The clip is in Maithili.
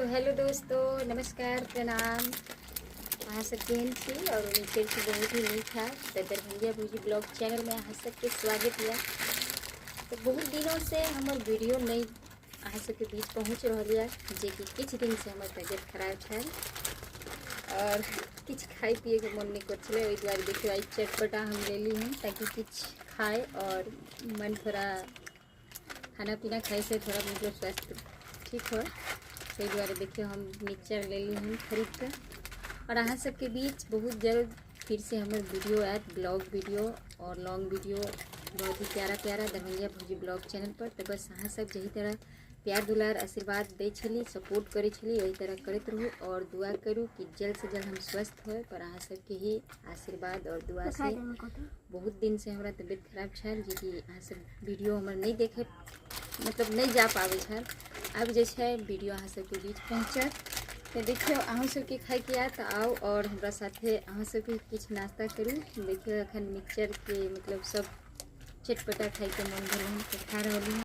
तो हेलो दोस्तों, नमस्कार, प्रणाम। अहाँ सब केहन छी? और उम्मीद करै छी बहुत ही नीक है। तो दरभंगिया भौजी ब्लॉग चैनल में अहाँ सबके स्वागत यऽ। तो बहुत दिनों से हमर वीडियो नहीं अहाँ सबके बीच पहुँच रहल यऽ, जेकि किछु दिन से हमर तबियत खराब छल और किछु खाइ पियैके मन नहीं कर छलै। ओहि दुआरे देखियौ आइ चटपटा हम लेली हन ताकि किछु खाए और मन थोड़ा खाना पीना खाइ से थोड़ा मतलब स्वास्थ्य ठीक हो। ताहि दुआरे देखियौ हम मिक्सचर लेली हन खरीद कऽ और अहाँ सबके बीच बहुत जल्द फिर से हमर वीडियो आयत, ब्लॉग वीडियो और लॉन्ग वीडियो बहुत ही प्यारा प्यारा दरभंगिया भौजी ब्लॉग चैनल पर। तो बस अहाँ सब जही तरह प्यार दुलार आशीर्वाद दै छली, सपोर्ट करै छली, ओही तरह करैत रहू और दुआ करू कि जल्द से जल्द हम स्वस्थ होए। पर अहाँ सबके ही आशीर्वाद और दुआ से बहुत दिन से हमरा तबियत खराब छल, जेकि अहाँ सब वीडियो हमर नहीं देखे मतलब नहीं जा पाबै छल। आब जे छै वीडियो अहाँ सबके बीच पहुँचत। तऽ देखियौ अहूँ सबके खाइके आयत तऽ आउ और हमरा साथे अहाँ सबके किछु नाश्ता करू। देखियौ एखन मिक्सचरके मतलब सब चटपटा खाइके मन भेल हन तऽ खा रहली हन।